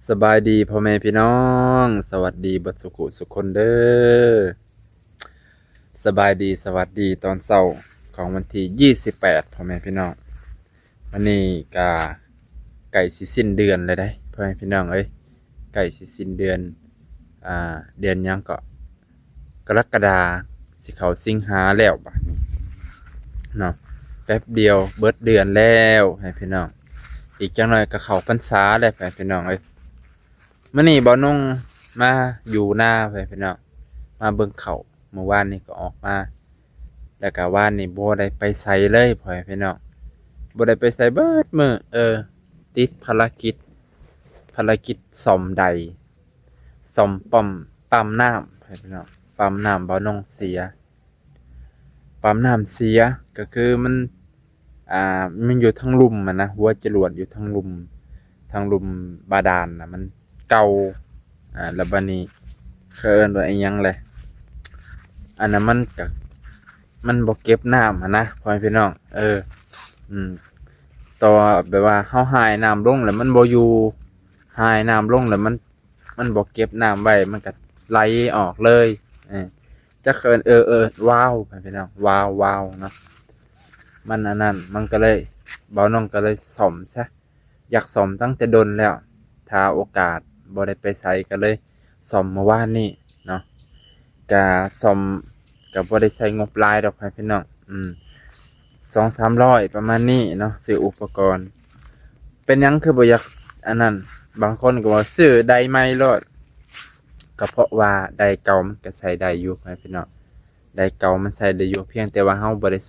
ສະບາຍດີພໍ່ແມ່ພີ່ນ້ອງ, ສະຫວັດດີເບິດສຸຂຸສຸຄົນເດີ້. ສະບາຍດີ ສະຫວັດດີຕອນເຊົ້າຂອງວັນທີຊາວແປດ ພໍ່ແມ່ພີ່ນ້ອງ. ວັນນີ້ກະໃກ້ຊິສິ້ນເດືອນແລ້ວເດ້ ພໍ່ແມ່ພີ່ນ້ອງເອີຍ, ໃກ້ຊິສິ້ນເດືອນ ອ່າ ເດືອນຫຍັງເກາະ ກໍລະກະດາ ຊິເຂົ້າສິງຫາແລ້ວບາດນີ້ເນາະ. ແປັບດຽວເບິດເດືອນແລ້ວ ພໍ່ແມ່ພີ່ນ້ອງ, ອີກຈັກໜ້ອຍກໍເຂົ້າພັນສາແລ້ວ ພໍ່ແມ່ພີ່ນ້ອງເອີຍ. ມື້ນີ້ບ່າວນົງມາຢູ່ນາ ພໍ່ແມ່ພີ່ນ້ອງ, ມາເບິ່ງເຂົ້າ. ມື້ວານນີ້ກໍອອກມາ ແລ້ວກໍວານນີ້ບໍ່ໄດ້ໄປໃສເລີຍ ພໍ່ແມ່ພີ່ນ້ອງ, ບໍ່ໄດ້ໄປໃສເບິດມື້. ເອີ ຕິດພາລະກິດ ພາລະກິດສ້ອມໄດ ສ້ອມປ້ຳ ປ້ຳນ້ຳ ພໍ່ແມ່ພີ່ນ້ອງ, ປ້ຳນ້ຳບ່າວນົງເສຍ. ປ້ຳນ້ຳເສຍກໍຄືມັນ ອ່າ ມັນຢູ່ທາງລຸ່ມຫັ້ນນະ, ຫົວຈະຫຼວດຢູ່ທາງລຸ່ມ ທາງລຸ່ມບາດານນະ ມັນເກົ່າ. ອ່າ ແລ້ວບາດນີ້ເຂົາເອີ້ນວ່າອີ່ຫຍັງແຫຼະ, ອັນນັ້ນມັນກະ ມັນບໍ່ເກັບນ້ຳຫັ້ນນະ ພໍ່ແມ່ພີ່ນ້ອງ. ເອີ ອືມ ຕໍ່ແບບວ່າເຮົາຫາຍນ້ຳລົງແລ້ວມັນບໍ່ຢູ່, ຫາຍນ້ຳລົງແລ້ວມັນ ມັນບໍ່ເກັບນ້ຳໄວ້ ມັນກະໄຫຼອອກເລີຍ. ເອີ ຈັກເອີ້ນ ເອີ ເອີ ວາວ ພີ່ນ້ອງ ວາວ ວາວເນາະ. ມັນອັນນັ້ນ ມັນກໍເລີຍ ບ່າວນົງກໍເລີຍສ້ອມຊະ, ຢາກສ້ອມຕັ້ງແຕ່ດົນແລ້ວ, ຖ້າໂອກາດບໍ່ໄດ້ໄປໃສກໍເລີຍສ້ອມມື້ວານນີ້ເນາະ. ກະສ້ອມ ກໍບໍ່ໄດ້ໃຊ້ງົບຫຼາຍດອກ ພີ່ນ້ອງ, ອືມ ສອງສາມຮ້ອຍປະມານນີ້ເນາະ ຊື້ອຸປະກອນ. ເປັນຫຍັງຄືບໍ່ຢາກອັນນັ້ນ? ບາງຄົນກໍວ່າຊື້ໄດໃໝ່ໂລດ, ກໍເພາະວ່າໄດເກົ່າມັນກໍໃຊ້ໄດ້ຢູ່ ພີ່ນ້ອງ, ໄດເກົ່າມັນໃຊ້ໄດ້ຢູ່ ພຽງແຕ່ວ່າເຮົາບໍ່ໄດ້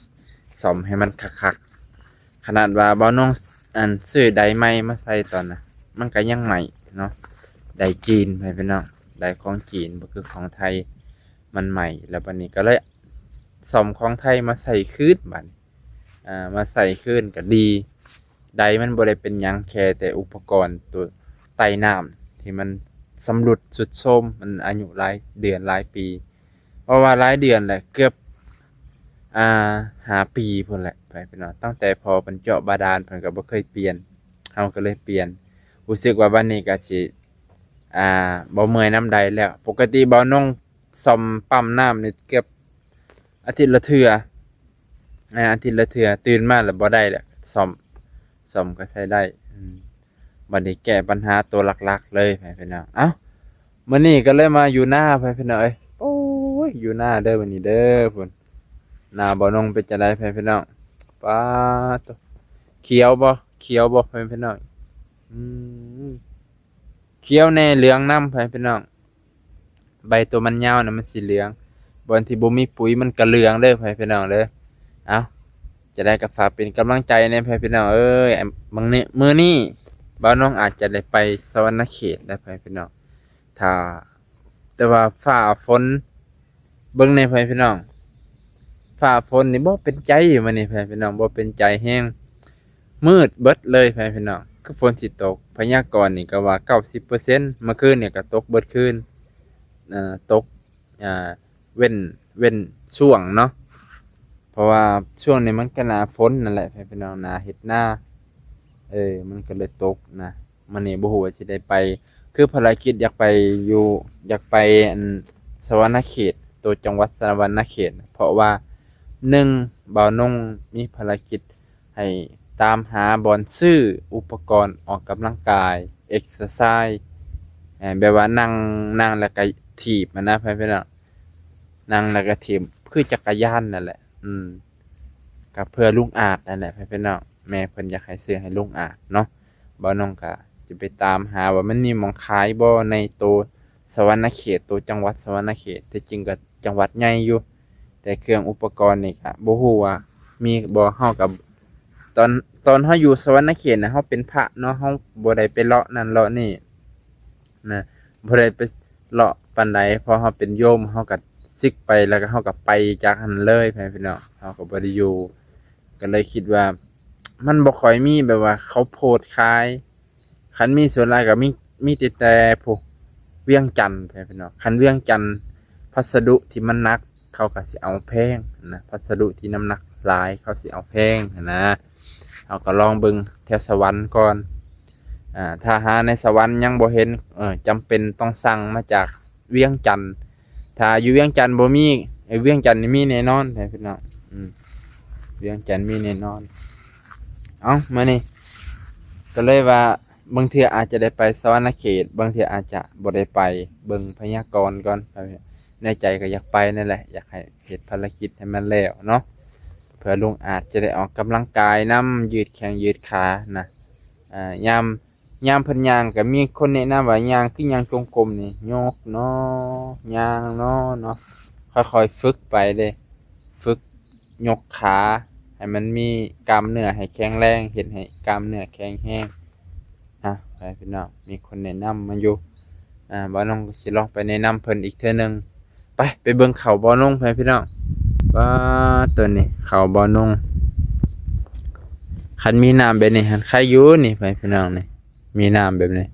ສ້ອມໃຫ້ມັນຄັກໆ. ຂະໜາດວ່າບ່າວນົງ ອັນ ຊື້ໄດໃໝ່ມາໃສ່ຕອນນະ ມັນກໍຍັງໄໝ້ເນາະ, ໄດຈີນ ພີ່ນ້ອງ, ໄດຂອງຈີນ ບໍ່ຄືຂອງໄທ ມັນໃໝ່. ແລ້ວບາດນີ້ກໍເລີຍສ້ອມຂອງໄທມາໃສ່ຄືນບາດນີ້ ອ່າ ມາໃສ່ຄືນກໍດີ, ໄດມັນບໍ່ໄດ້ເປັນຫຍັງ, ແຄ່ແຕ່ອຸປະກອນໂຕໃຕ້ນ້ຳທີ່ມັນຊຳລຸດຊຸດໂຊມ, ມັນອາຍຸຫຼາຍເດືອນຫຼາຍປີ, ເພາະວ່າຫຼາຍເດືອນແຫຼະ, ເກືອບ ອ່າ ຫ້າປີພຸ້ນແຫຼະ ພີ່ນ້ອງ. ຕັ້ງແຕ່ພໍ່ເພິ່ນເຈາະບາດານ ເພິ່ນກໍບໍ່ເຄີຍປ່ຽນ, ເຮົາກໍເລີຍປ່ຽນ. ຮູ້ສຶກວ່າບັດນີ້ກໍຊິ ອ່າ ບໍ່ເມື່ອຍນຳໄດແລ້ວ. ປົກກະຕິບ່າວນົງ ສ້ອມປ້ຳນ້ຳນີ້ເກືອບອາທິດລະເທື່ອ ອາ ອາທິດລະເທື່ອ, ຕື່ນມາແລ້ວບໍ່ໄດ້ແລ້ວ, ສ້ອມ ສ້ອມກໍໃຊ້ໄດ້. ອືມ ບັດນີ້ແກ້ບັນຫາຕົວຫຼັກໆເລີຍ ພີ່ນ້ອງ. ເອົ້າ ມື້ນີ້ກໍເລີຍມາຢູ່ນາ ພີ່ນ້ອງເອີຍ. ໂອ້ຍ ຢູ່ນາເດີ້ມື້ນີ້ເດີ້ ພຸ້ນ. ນາບ່າວນົງເປັນຈັ່ງໃດ ພີ່ນ້ອງ? ປາດໂທ້ ຂຽວບໍ່? ຂຽວບໍ່ ພໍ່ແມ່ພີ່ນ້ອງ? ອືມ ຂຽວແດ່ ເຫຼືອງນຳ ພໍ່ແມ່ພີ່ນ້ອງ. ໃບໂຕມັນຍາວນະ ມັນຊິເຫຼືອງ, ບ່ອນທີ່ບໍ່ມີປຸ໋ຍມັນກະເຫຼືອງເດີ້ ພໍ່ແມ່ພີ່ນ້ອງເດີ້. ເອົ້າ ຈັ່ງໃດກໍຝາກເປັນກຳລັງໃຈແດ່ ພໍ່ແມ່ພີ່ນ້ອງເອີຍ. ບາງມື້ ມື້ນີ້ບ່າວນົງອາດຈະໄດ້ໄປສະຫວັນນະເຂດໄດ໋ ພໍ່ແມ່ພີ່ນ້ອງ, ຖ້າ ແຕ່ວ່າຟ້າຝົນ ເບິ່ງແດ່ ພໍ່ແມ່ພີ່ນ້ອງ, ຟ້າຝົນນີ້ບໍ່ເປັນໃຈມື້ນີ້ ພໍ່ແມ່ພີ່ນ້ອງ, ບໍ່ເປັນໃຈແຮງ, ມືດເບິດເລີຍ ພໍ່ແມ່ພີ່ນ້ອງ, ຄືຝົນຊິຕົກ. ພະຍາກອນນີ້ກໍວ່າເກົ້າສິບເປີເຊັນ, ເມື່ອຄືນນີ້ກໍຕົກເບິດຄືນ, ເອີ ຕົກ ອ່າ ເວັ້ນ ເວັ້ນຊ່ວງເນາະ, ເພາະວ່າຊ່ວງນີ້ມັນກໍໜ້າຝົນນັ້ນແຫຼະ ພໍ່ແມ່ພີ່ນ້ອງ, ໜ້າເຮັດນາ, ເອີ ມັນກໍເລີຍຕົກນະ. ມື້ນີ້ບໍ່ຮູ້ວ່າຊິໄດ້ໄປ ຄືພາລະກິດຢາກໄປຢູ່ ຢາກໄປອັນສະຫວັນນະເຂດ, ໂຕຈັງຫວັດສະຫວັນນະເຂດ, ເພາະວ່າ ໜຶ່ງ ບ່າວນົງມີພາລະກິດໃຫ້ຕາມຫາບ່ອນຊື້ອຸປະກອນອອກກຳລັງກາຍ ເອັກເຊີຊາຍ, ແບບວ່ານັ່ງ ນັ່ງແລ້ວກະຖີບຫັ້ນນະ ພໍ່ແມ່ພີ່ນ້ອງ, ນັ່ງແລ້ວກະຖີບ ຄືຈັກກະຍານນັ້ນແຫຼະ. ອືມ ກໍເພື່ອລຸງອາດນັ້ນແຫຼະ ພໍ່ແມ່ພີ່ນ້ອງ, ແມ່ເພິ່ນຢາກໃຫ້ຊື້ໃຫ້ລຸງອາດເນາະ. ບ່າວນົງກໍຈະໄປຕາມຫາວ່າມັນມີໝ່ອງຂາຍບໍ່ໃນໂຕສະຫວັນນະເຂດ, ໂຕຈັງຫວັດສະຫວັນນະເຂດ, ແທ້ຈິງກໍຈັງຫວັດໃຫຍ່ຢູ່, ແຕ່ເຄື່ອງອຸປະກອນນີ້ກໍບໍ່ຮູ້ວ່າມີບໍ່. ເຮົາກໍ ຕອນ ຕອນເຮົາຢູ່ສະຫວັນນະເຂດນະ ເຮົາເປັນພະເນາະ, ເຮົາບໍ່ໄດ້ໄປເລາະນັ້ນເລາະນີ້ນະ, ບໍ່ໄດ້ໄປເລາະປານໃດ, ເພາະເຮົາເປັນໂຍມ ເຮົາກໍສຶກໄປ ແລ້ວກໍເຮົາກໍໄປຈາກຫັ້ນເລີຍ ພໍ່ແມ່ພີ່ນ້ອງ, ເຮົາກໍບໍ່ໄດ້ຢູ່. ກໍເລີຍຄິດວ່າມັນບໍ່ຄ່ອຍມີແບບວ່າເຂົ້າໂພດຂາຍ, ຄັນມີສ່ວນຫຼາຍກໍມີ ມີແຕ່ ແຕ່ພວກວຽງຈັນ ພີ່ນ້ອງ. ຄັນວຽງຈັນ ພັດສະດຸທີ່ມັນໜັກ ເຂົາກໍຊິເອົາແພງນະ, ພັດສະດຸທີ່ນ້ຳໜັກຫຼາຍ ເຂົາຊິເອົາແພງຫັ້ນນະ. ເຮົາກໍລອງເບິ່ງແຖວສະຫວັນກ່ອນ, ແ ອ່າ ຖ້າຫາໃນສະຫວັນຍັງບໍ່ເຫັນ ເອີ ຈຳເປັນຕ້ອງສັ່ງມາຈາກວຽງຈັນ. ຖ້າຢູ່ວຽງຈັນບໍ່ມີ ເອີ ວຽງຈັນນີ້ມີແນ່ນອນ ພີ່ນ້ອງ. ອືມ ວຽງຈັນມີແນ່ນອນ. ເອົ້າ ມື້ນີ້ກໍເລີຍວ່າ ບາງເທື່ອອາດຈະໄດ້ໄປສະຫວັນນະເຂດ ບາງເທື່ອອາດຈະບໍ່ໄດ້ໄປ. ເບິ່ງພະຍາກອນກ່ອນ. ໃນໃຈກໍຢາກໄປນັ້ນແຫຼະ ຢາກໃຫ້ເຮັດພາລະກິດໃຫ້ມັນແລ້ວເນາະ ເພື່ອລຸງອາດຈະໄດ້ອອກກຳລັງກາຍນຳ ຢືດແຂ້ງຢືດຂານະ. ອ່າ ຍາມ ຍາມເພິ່ນຍ່າງກໍມີຄົນແນະນຳວ່າ ຍ່າງຄືຍ່າງຈົງກົມນີ້ ຍົກໜໍ ຍ່າງໜໍເນາະ. ຄ່ອຍໆຝຶກໄປເດ້ ຝຶກຍົກຂາໃຫ້ມັນມີກ້າມເນື້ອໃຫ້ແຂງແຮງ ເຮັດໃຫ້ກ້າມເນື້ອແຂງແຮງ. ອ່າ ໄປພີ່ນ້ອງ ມີຄົນແນະນຳມາຢູ່. ອ່າ ບ່າວນົງກໍຊິລອງໄປແນະນຳເພິ່ນອີກເທື່ອໜຶ່ງ. ໄປ ໄປເບິ່ງເຂົ້າບ່າວນົງ ໄປພີ່ນ້ອງ. ວ້າ ຕົວນີ້ເຂົ້າບ່າວນົງ ຄັນມີນ້ຳແບບນີ້ຫັ້ນໄຄຢູ່ນີ້ ໄປພີ່ນ້ອງນີ້. ມີນ້ຳແບບນີ້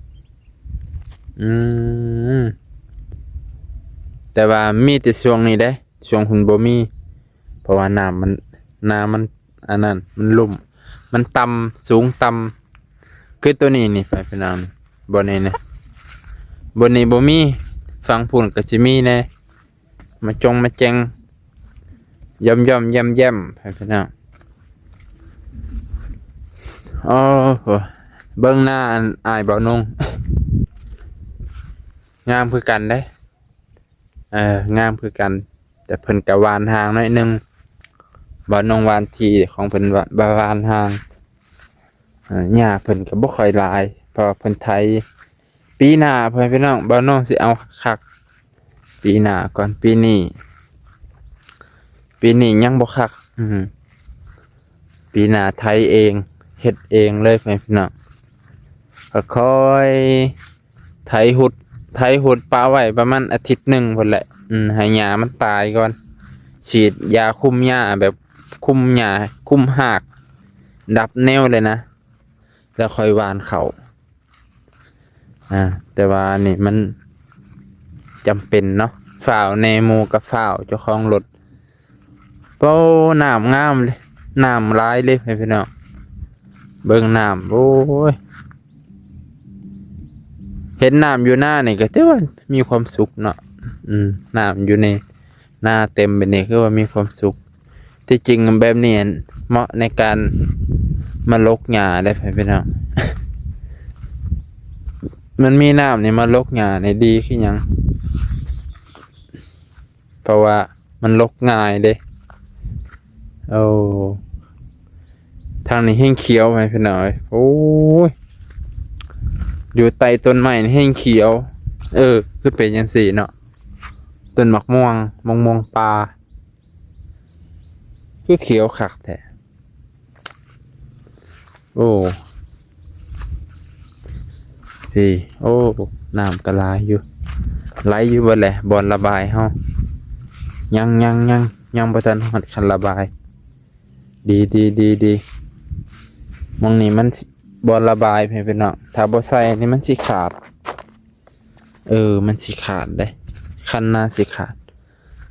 ອືມ ແຕ່ວ່າມີແຕ່ຊ່ວງນີ້ເດ້ ຊ່ວງພຸ້ນບໍ່ມີ ເພາະວ່ານ້ຳມັນ ນ້ຳມັນ ອັນນັ້ນ ມັນລຸ່ມ ມັນຕ່ຳ ສູງຕ່ຳ ຄືຕົວນີ້ນີ້ ໄປພີ່ນ້ອງ ບ່ອນນີ້ນະ ບ່ອນນີ້ບໍ່ມີ ຝັ່ງພຸ້ນກໍຊິມີແດ່ ມາຈົງມາແຈງ ຢ້ອມໆແຢ້ມໆ ໃຫ້ພີ່ນ້ອງ. ໂອ້ໂຫ ເບິ່ງໜ້າອັນອ້າຍບ່າວນົງ ງາມຄືກັນເດ້. ເອີ ງາມຄືກັນ ແຕ່ເພິ່ນກະຫວ່ານຫ່າງໜ້ອຍໜຶ່ງ. ບ່າວນົງຫວ່ານທີ່ຂອງເພິ່ນ ຫວ່ານ ຫວ່ານຫ່າງ. ເອີ ຫຍ້າເພິ່ນກໍບໍ່ຄ່ອຍຫຼາຍ ເພາະວ່າເພິ່ນໄຖ ປີໜ້າ ພໍ່ແມ່ພີ່ນ້ອງ ບ່າວນົງຊິເອົາຄັກໆ ປີໜ້າກ່ອນ. ປີນີ້ ປີນີ້ຍັງບໍ່ຄັກ ອື ປີໜ້າໄຖເອງ ເຮັດເອງເລີຍ ພໍ່ແມ່ພີ່ນ້ອງ. ຄ່ອຍໆ ໄຖຫຸດ ໄຖຫຸດປະໄວ້ປະມານອາທິດໜຶ່ງພຸ້ນແຫຼະ ອື ໃຫ້ຫຍ້າມັນຕາຍກ່ອນ. ສີດຢາຄຸມຫຍ້າ ແບບຄຸມຫຍ້າ ຄຸມຮາກ ດັບແນວເລີຍນະ ແລ້ວຄ່ອຍຫວ່ານເຂົ້າ. ອ່າ ແຕ່ວ່ານີ້ມັນຈຳເປັນເນາະ ຟ້າວແດ່ໝູ່ກັບຟ້າວເຈົ້າຂອງລົດ. ໂອ້ ນ້ຳງາມເລີຍ ນ້ຳຫຼາຍເລີຍ ພີ່ນ້ອງ ເບິ່ງນ້ຳ ໂອ້ຍ ເຫັນນ້ຳຢູ່ນານີ້ກໍຖືວ່າມີຄວາມສຸກເນາະ. ອືມ ນ້ຳຢູ່ໃນນາເຕັມແບບນີ້ ຄືວ່າມີຄວາມສຸກ. ທີ່ຈິງແບບນີ້ຫັ້ນເໝາະໃນການມາລົກຫຍ້າເດ້ ພີ່ນ້ອງ. ມັນມີນ້ຳນີ້ມາລົກຫຍ້ານີ້ດີຄືຫຍັງ? ເພາະວ່າມັນລົກງ່າຍເດ້. ໂອ້ ທາງນີ້ແຮ່ງຂຽວ ພີ່ນ້ອງເອີຍ. ໂອ້ຍ ຢູ່ໃຕ້ຕົ້ນໄມ້ນີ້ແຮ່ງຂຽວ. ເອີ ຄືເປັນຈັ່ງຊີ້ເນາະ. ຕົ້ນໝາກມ່ວງ ໝາກມ່ວງປ່າ ຄືຂຽວຄັກແທ້. ໂອ້ ພີ້ ໂອ້ ນ້ຳກໍຫຼາຍຢູ່ ໄຫຼຢູ່ເບິດແຫຼະ ບ່ອນລະບາຍເຮົາ. ຍັງ ຍັງ ຍັງ ຍັງບໍ່ທັນຮອດຄັນລະບາຍ. ດີ ດີ ດີ ດີ. ໝ່ອງນີ້ມັນບ່ອນລະບາຍ ພີ່ນ້ອງ. ຖ້າບໍ່ໃສ່ນີ້ມັນຊິຂາດ. ເອີ ມັນຊິຂາດເດ້ ຄັນນາຊິຂາດ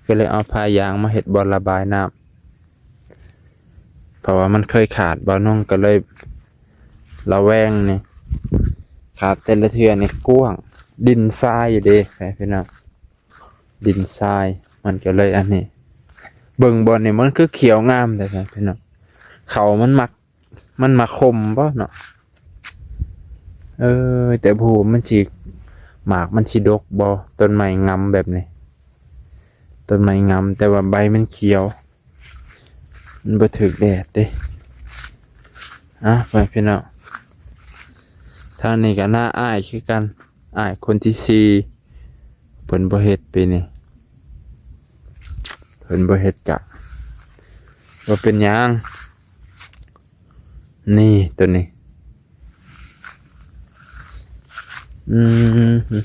ກໍເລີຍເອົາຜ້າຢາງມາເຮັດບ່ອນລະບາຍນ້ຳ. ເພາະວ່າມັນເຄີຍຂາດ ບ່າວນົງກໍເລີຍລະແວງນີ້. ຂາດແຕ່ລະເທື່ອນີ້ກວ້າງ ດິນຊາຍເດ້ ພີ່ນ້ອງ ດິນຊາຍ ມັນກໍເລີຍອັນນີ້. ເບິ່ງບ່ອນນີ້ມັນຄືຂຽວງາມແທ້ ພີ່ນ້ອງ. ເຂົາມັນມັກ ມັນມາຄົມບໍ່ເນາະ? ເອີ ແຕ່ບໍ່ຮູ້ມັນຊິ ໝາກມັນຊິດົກບໍ່? ຕົ້ນໄມ້ງຳແບບນີ້ ຕົ້ນໄມ້ງຳ ແຕ່ວ່າໃບມັນຂຽວ ມັນບໍ່ຖືກແດດເດ້. ອ່ະ ໄປພີ່ນ້ອງ ທາງນີ້ກໍໜ້າອ້າຍຄືກັນ ອ້າຍຄົນທີສີ່ ເພິ່ນບໍ່ເຮັດປີນີ້ ເພິ່ນບໍ່ເຮັດກະບໍ່ເປັນຫຍັງ. ນີ້ ໂຕນີ້ ອືມ.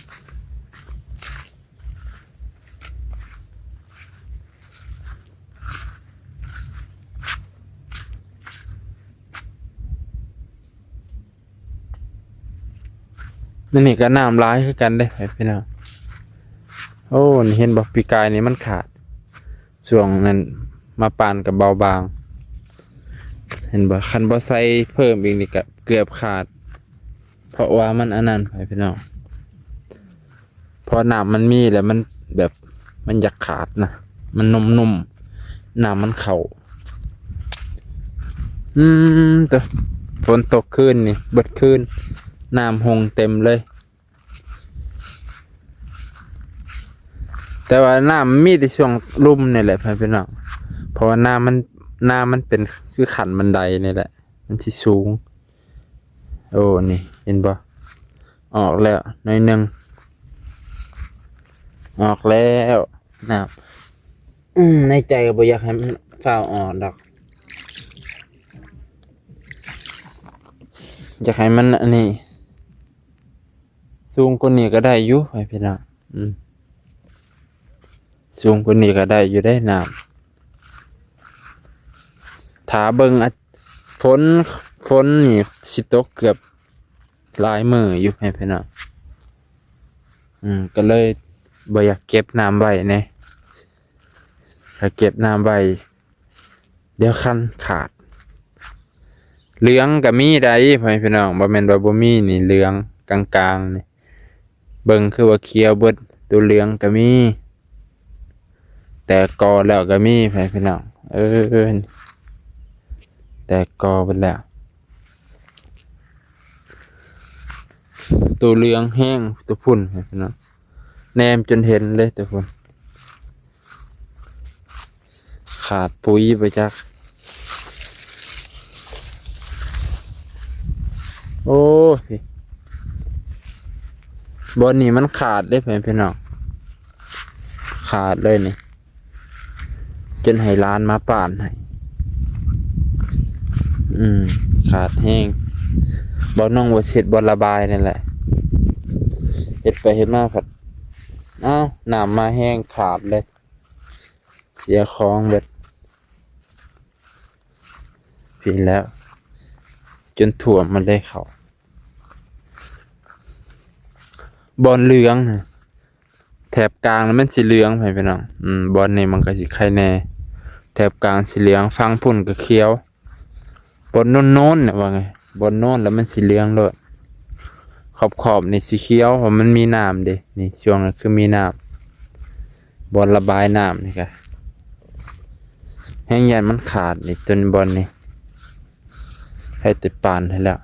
ອັນນີ້ກໍນ້ຳຫຼາຍຄືກັນເດ້ພີ່ນ້ອງ. ໂອ້ ນີ້ເຫັນບໍ່ ປີກາຍນີ້ມັນຂາດ ຊ່ວງນັ້ນມາປານກໍເບົາບາງ ເຫັນບໍ່? ຄັນບໍ່ໃສ່ເພີ່ມອີກນີ້ກໍເກືອບຂາດ. ເພາະວ່າມັນອັນນັ້ນໄປພີ່ນ້ອງ ເພາະນ້ຳມັນມີແລ້ວມັນແບບ ມັນຢາກຂາດນະ ມັນນຸ້ມໆ ນ້ຳມັນເຂົ້າ. ອືມ ແຕ່ຝົນຕົກຄືນນີ້ເບິດຄືນ ນ້ຳຫົ່ງເຕັມເລີຍ. ແຕ່ວ່ານ້ຳມີແຕ່ຊ່ວງລຸ່ມນີ້ແຫຼະ ພໍ່ແມ່ພີ່ນ້ອງ ເພາະວ່ານ້ຳມັນ ນ້ຳມັນເປັນຄືຂັ້ນບັນໄດນີ້ແຫຼະ ມັນຊິສູງ. ໂອ້ ນີ້ເຫັນບໍ່? ອອກແລ້ວໜ້ອຍໜຶ່ງ ອອກແລ້ວນ້ຳ. ອືມ ໃນໃຈກໍບໍ່ຢາກໃຫ້ມັນຟ້າວອອກດອກ ຢາກໃຫ້ມັນອັນນີ້ ສູງກວ່ານີ້ກໍໄດ້ຢູ່ ພໍ່ແມ່ພີ່ນ້ອງ. ອືມ ສູງກວ່ານີ້ກໍໄດ້ຢູ່ເດ້ນ້ຳ. ຖ້າເບິ່ງອາ ຝົນ ຝົນນີ້ຊິຕົກເກືອບຫຼາຍມື້ຢູ່ ພໍ່ແມ່ພີ່ນ້ອງ. ອືມ ກໍເລີຍບໍ່ຢາກເກັບນ້ຳໄວ້ແດ່ ຖ້າເກັບນ້ຳໄວ້ ດຽວຄັນຂາດ. ເຫຼືອງກໍມີໃດ໋ ພໍ່ແມ່ພີ່ນ້ອງ ບໍ່ແມ່ນວ່າບໍ່ມີນີ້ ເຫຼືອງກາງໆນີ້ ເບິ່ງຄືວ່າຂຽວເບິດ ໂຕເຫຼືອງກໍມີ ແຕກກໍແລ້ວກໍມີ ພໍ່ແມ່ພີ່ນ້ອງ. ເອີ ແຕກກໍເບິດແລ້ວ ໂຕເຫຼືອງແຮງ ໂຕພຸ້ນ ພີ່ນ້ອງ ແນມຈົນເຫັນເລີຍ ໂຕພຸ້ນ. ຂາດປຸ໋ຍບໍ່ຈັກ ໂອ້ຍ ບ່ອນນີ້ມັນຂາດເດ້ ພໍ່ແມ່ພີ່ນ້ອງ ຂາດເລີຍນີ້ ຈົນໃຫ້ຫຼານມາປ້ານໃຫ້. ອືມ ຂາດແຮງ ບ່ອນນ້ອງວ່າຊິເຮັດບ່ອນລະບາຍນັ້ນແຫຼະ ເຮັດໄປເຮັດມາພັດ ອ້າວ ນ້ຳມາແຮງຂາດເລີຍ ເສຍຂອງເບິດ. ພີ້ແລ້ວ ຈົນຖ້ວມໝົດເລີຍເຂົ້າ ບ່ອນເຫຼືອງ ແຖບກາງແລ້ວມັນຊິເຫຼືອງ ພໍ່ແມ່ພີ່ນ້ອງ. ອືມ ບ່ອນນີ້ມັນກໍຊິໄຄແດ່ ແຖບກາງຊິເຫຼືອງ ຝັ່ງພຸ້ນກໍຂຽວ. ບ່ອນໂນນໆ ນະວ່າໄງ ບ່ອນໂນນແລ້ວມັນຊິເຫຼືອງໂລດ ຂອບໆ ນີ້ສີຂຽວ ເພາະມັນມີນ້ຳເດ້. ນີ້ຊ່ວງນັ້ນຄືມີນ້ຳ ບ່ອນລະບາຍນ້ຳນີ້ກະ ແຮງຢ້ານມັນຂາດນີ້ ຕົວບ່ອນນີ້ ໃຫ້ແຕ່ປານໃຫ້ແລ້ວ.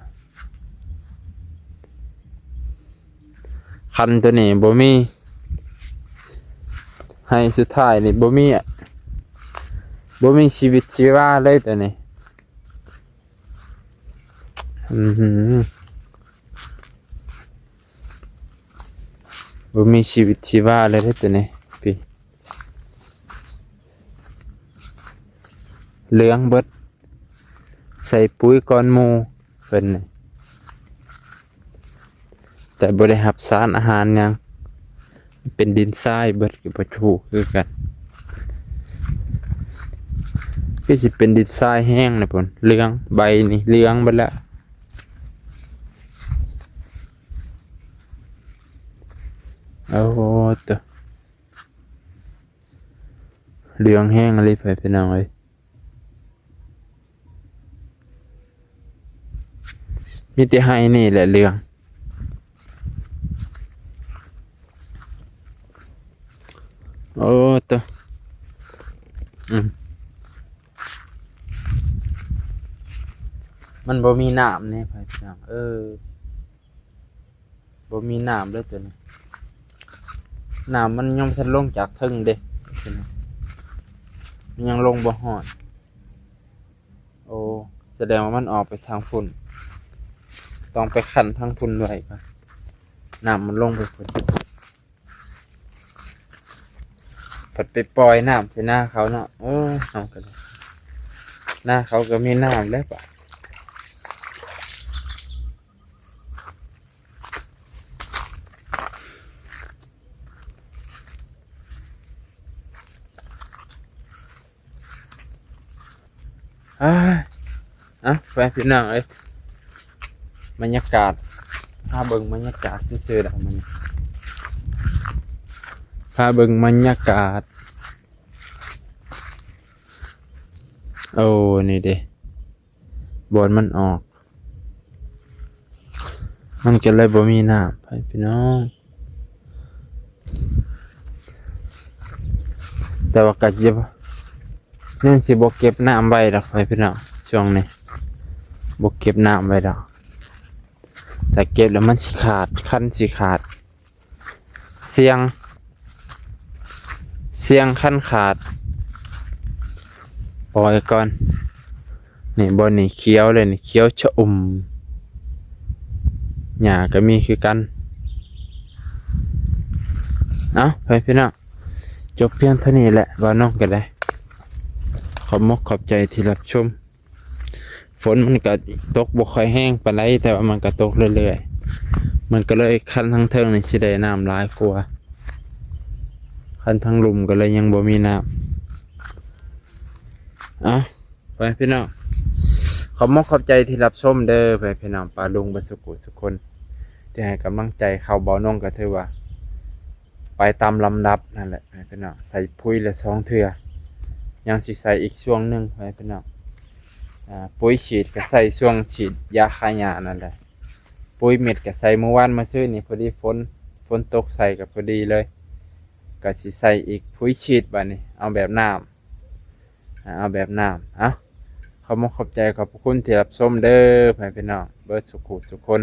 ຄັນຕົວນີ້ບໍ່ມີ ໃຫ້ສຸດທ້າຍນີ້ບໍ່ມີ ບໍ່ມີຊີວິດຊີວາເລີຍຕົວນີ້. ອືມ ບໍ່ມີຊີວິດຊີວາເລີຍເດ້ຕົວນີ້ ພີ້ ເຫຼືອງເບິດ ໃສ່ປຸ໋ຍກ່ອນໝູ່ເພິ່ນນີ້ ແຕ່ບໍ່ໄດ້ຮັບສານອາຫານຫຍັງ ເປັນດິນຊາຍເບິດ ກໍບໍ່ຮູ້ຄືກັນ ຄືຊິເປັນດິນຊາຍແຮງນະພຸ້ນ ເຫຼືອງ ໃບນີ້ເຫຼືອງເບິດແລ້ວ. ໂອ້ໂຕ ເຫຼືອງແຮງອີ່ຫຼີ ພໍ່ແມ່ພີ່ນ້ອງເອີຍ ມີແຕ່ໄຮ່ນີ້ແຫຼະເຫຼືອງ. ໂອ້ໂຕ ອືມ ມັນບໍ່ມີນ້ຳແດ່ ພໍ່ແມ່ພີ່ນ້ອງເອີຍ ບໍ່ມີນ້ຳເລີຍຕົວນີ້ ນ້ຳມັນຍັງບໍ່ທັນລົງຈາກເທິງເດ້ ມັນຍັງລົງບໍ່ຮອດ. ໂອ້ ສະແດງວ່າມັນອອກໄປທາງພຸ້ນ ຕ້ອງໄປຄັນທາງພຸ້ນໄວ້ກ່ອນ ນ້ຳມັນລົງໄປພຸ້ນ ພັດໄປປ່ອຍນ້ຳໃສ່ນາເຂົາເນາະ. ໂອ້ຍ ເຮົາກໍໄດ້ ນາເຂົາກໍມີນ້ຳແລ້ວບາດ. ອ້າຍ ເອົາ ໄປພີ່ນ້ອງເອີຍ ບັນຍາກາດ ພາເບິ່ງບັນຍາກາດຊື່ໆດອກ ມື້ນີ້ ພາເບິ່ງບັນຍາກາດ. ໂອ້ ນີ້ເດ້ ບ່ອນມັນອອກ ມັນກໍເລີຍບໍ່ມີນ້ຳ ພໍ່ແມ່ພີ່ນ້ອງ. ແຕ່ວ່າກໍຈະ ຍັງຊິບໍ່ເກັບນ້ຳໄວ້ດອກ ພໍ່ແມ່ພີ່ນ້ອງ. ຊ່ວງນີ້ບໍ່ເກັບນ້ຳໄວ້ດອກ ຖ້າເກັບແລ້ວມັນຊິຂາດ ຄັນຊິຂາດ ສ່ຽງ ສ່ຽງຄັນຂາດ ປ່ອຍກ່ອນ. ນີ້ ບ່ອນນີ້ຂຽວເລີຍນີ້ ຂຽວຊະອຸ່ມ ຫຍ້າກໍມີຄືກັນ. ເອົ້າ ພໍ່ແມ່ພີ່ນ້ອງ ຈົບພຽງເທົ່ານີ້ແຫຼະ ບ່າວນ້ອງກໍໄດ້ ຂອບມົກຂອບໃຈທີ່ຮັບຊົມ. ຝົນມັນກໍຕົກບໍ່ຄ່ອຍແຮງປານໃດ ແຕ່ວ່າມັນກໍຕົກເລື້ອຍໆ ມັນກໍເລີຍ ຄັນທາງເທິງນີ້ຊິໄດ້ນ້ຳຫຼາຍກວ່າ ຄັນທາງລຸ່ມກໍເລີຍຍັງບໍ່ມີນ້ຳ. ເອົ້າ ພໍ່ແມ່ພີ່ນ້ອງ ຂອບມົກຂອບໃຈທີ່ຮັບຊົມເດີ ພໍ່ແມ່ພີ່ນ້ອງປ້າລຸງເບິດສູ່ຜູ້ສູ່ຄົນ ທີ່ໃຫ້ກຳລັງໃຈເຂົ້າ. ບ່າວນ້ອງກໍຖືວ່າໄປຕາມລຳດັບນັ້ນແຫຼະ ພໍ່ແມ່ພີ່ນ້ອງ. ໃສ່ປຸ໋ຍລະສອງເທື່ອ ຍັງຊິໃສ່ອີກຊ່ວງໜຶ່ງ ພໍ່ແມ່ພີ່ນ້ອງ. ອາ ປຸ໋ຍສີດກໍໃສ່ຊ່ວງສີດຢາຂ້າຫຍ້ານັ້ນແຫຼະ ປຸ໋ຍເມັດກໍໃສ່ມື້ວານມື້ຊືນນີ້ ພໍດີຝົນ ຝົນຕົກໃສ່ກໍພໍດີເລີຍ. ກໍຊິໃສ່ອີກປຸ໋ຍສີດບາດນີ້ ເອົາແບບນ້ຳ ອາ ເອົາແບບນ້ຳ. ເອົ້າ ຂອບມົກຂອບໃຈຂອບພະຄຸນທີ່ຮັບຊົມເດີ ພໍ່ແມ່ພີ່ນ້ອງເບິດສູ່ຜູ້ສູ່ຄົນ.